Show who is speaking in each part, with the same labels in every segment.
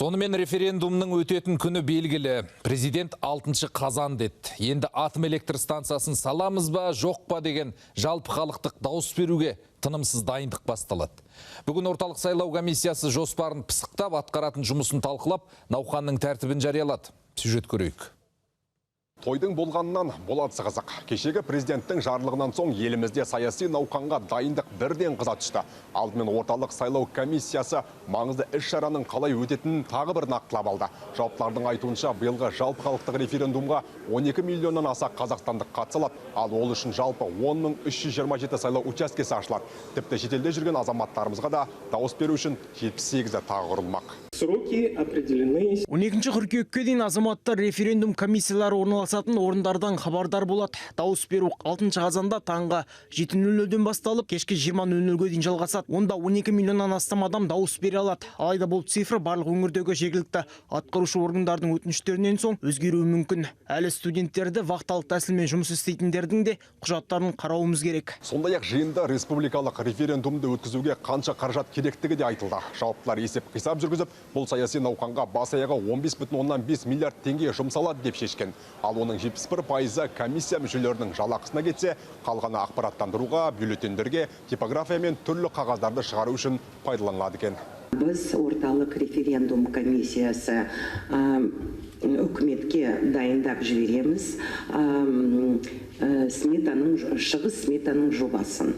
Speaker 1: Сонымен референдумның өтетін күні белгілі. Президент 6 қазан деді. Енді атом электр станциясын саламыз ба, жоқ па деген жалпы халықтық дауыс беруге тынымсыз дайындық басталады. Бүгін орталық сайлау комиссиясы жоспарын пысықтап, атқаратын жұмысын талқылап, науқанның тәртібін жариялады. Сюжет көрейік.
Speaker 2: Тойдың болғанынан болады қызық. Кешегі президенттің жарлығынан соң елімізде саяси науқанға дайындық бірден қыза түсті. Алдымен орталық сайлау комиссиясы маңызды іс-шараның қалай өтетінін тағы бір нақтылап алды. Жауаптылардың айтуынша, биылғы жалпы халықтық референдумға 12 миллионнан аса қазақстандық қатыса алады. Ал ол үшін жалпы 10 327 сайлау учаскесі ашылады. Тіпті шетелде жүрген азаматтарымызға да дауыс беру үшін 78-і тағы құрылмақ.
Speaker 3: Сроки определены.
Speaker 4: 12 қыркүйекке дейін азаматтар референдум комиссиялары орналасатын орындардан хабардар болады. Дауыс беру 6 қазанда таңғы 7:00-ден басталып, кешкі 20:00-ге дейін жалғасады. Онда 12 миллионнан астам адам дауыс бере алады. Алайда бұл цифра барлық өңірдегі жергілікті атқарушы органдардың өтініштерінен соң өзгеруі мүмкін. Әлі студенттерді, вахталық тәсілмен жұмыс істейтіндердің де құжаттарын қарауымыз керек.
Speaker 2: Сондай-ақ жиында республикалық референдумды өткізуге қанша қаражат керектігі де айтылды. Жауаптылар есеп қисап жүргізіп, бұл саяси науқанға бас аяғы 15,5 миллиард теңге жұмсалады деп шешкен. Ал оның 71%-ы комиссия мүшелерінің жалақысына кетсе, қалғаны ақпараттандыруға, бюллетендерге, типография мен түрлі қағаздарды шығару үшін пайдаланылады екен.
Speaker 5: Біз, орталық референдум комиссиясы, үкіметке дайындап жібереміз сметаның, шығыс сметаның жобасын.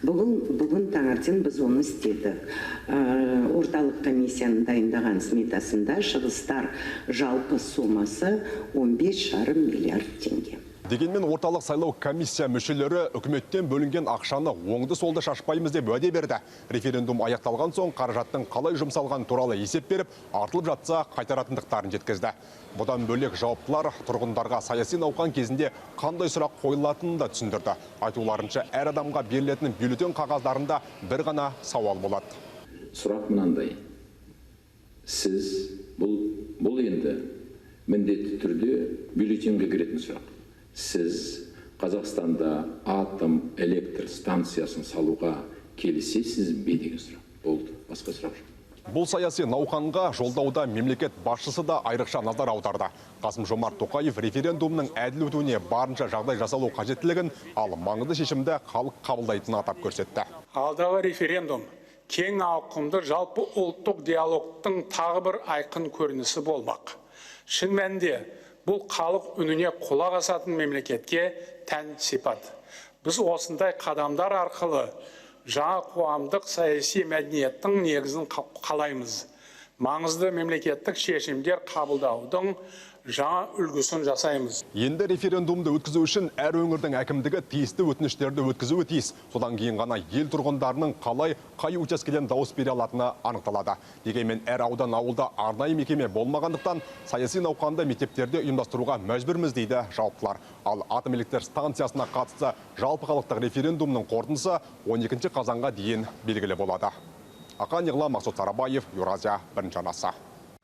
Speaker 5: Бүгін таңертең біз оны істедік. Орталық комиссияның дайындаған сметасында шығыстар жалпы сомасы 15,5 миллиард теңге.
Speaker 2: Дегенмен орталық сайлау комиссия мүшелері үкіметтен бөлінген ақшаны оңды солды шашпаймыз деп уәде берді. Референдум аяқталған соң қаражаттың қалай жұмсалғаны туралы есеп беріп, артылып жатса, қайтаратындықтарын жеткізді. Бұдан бөлек, жауаптылар тұрғындарға саяси науқан кезінде қандай сұрақ қойылатынын да түсіндірді. Айтуларынша, әр адамға берілетін бюллетень қағаздарында бір ғана сауал болады.
Speaker 6: Сұрақ мынандай: сіз бұл енді міндетті түрде бюллетенге кіретін сұрақ: сіз Қазақстанда атом электр станциясын салуға келісесіз бе деген сұрақ. Болды, басқа сұрақ жоқ.
Speaker 2: Бұл саяси науқанға жолдауда мемлекет басшысы да айрықша назар аударды. Қасым Жомарт Тоқаев референдумның әділ өтуіне барынша жағдай жасалу қажеттілігін, ал маңызды шешімді халық қабылдайтынын атап көрсетті.
Speaker 7: Алдағы референдум кең ауқымды жалпы ұлттық диалогтың тағы бір айқын көрінісі болмақ. Шын мәнінде, бұл халық үніне құлақ асатын мемлекетке тән сипат. Біз осындай қадамдар арқылы жаңа қоғамдық саяси мәдениеттің негізін қалаймыз. Маңызды мемлекеттік шешімдер қабылдаудың жаңа үлгісін жасаймыз.
Speaker 2: Енді референдумды өткізу үшін әр өңірдің әкімдігі тиісті өтініштерді өткізуі тиіс. Содан кейін ғана ел тұрғындарының қалай, қай учаскеден дауыс бере алатыны анықталады. Дегенмен әр аудан, ауылда арнайы мекеме болмағандықтан, саяси науқанды мектептерде ұйымдастыруға мәжбүрміз дейді жауаптылар. Ал атом электр станциясына қатысты жалпы халықтық референдумның қорытындысы 12 қазанға дейін белгілі болады. Ақан Иғлан, Мақсұт Сарабаев, Еуразия бірінші арнасы.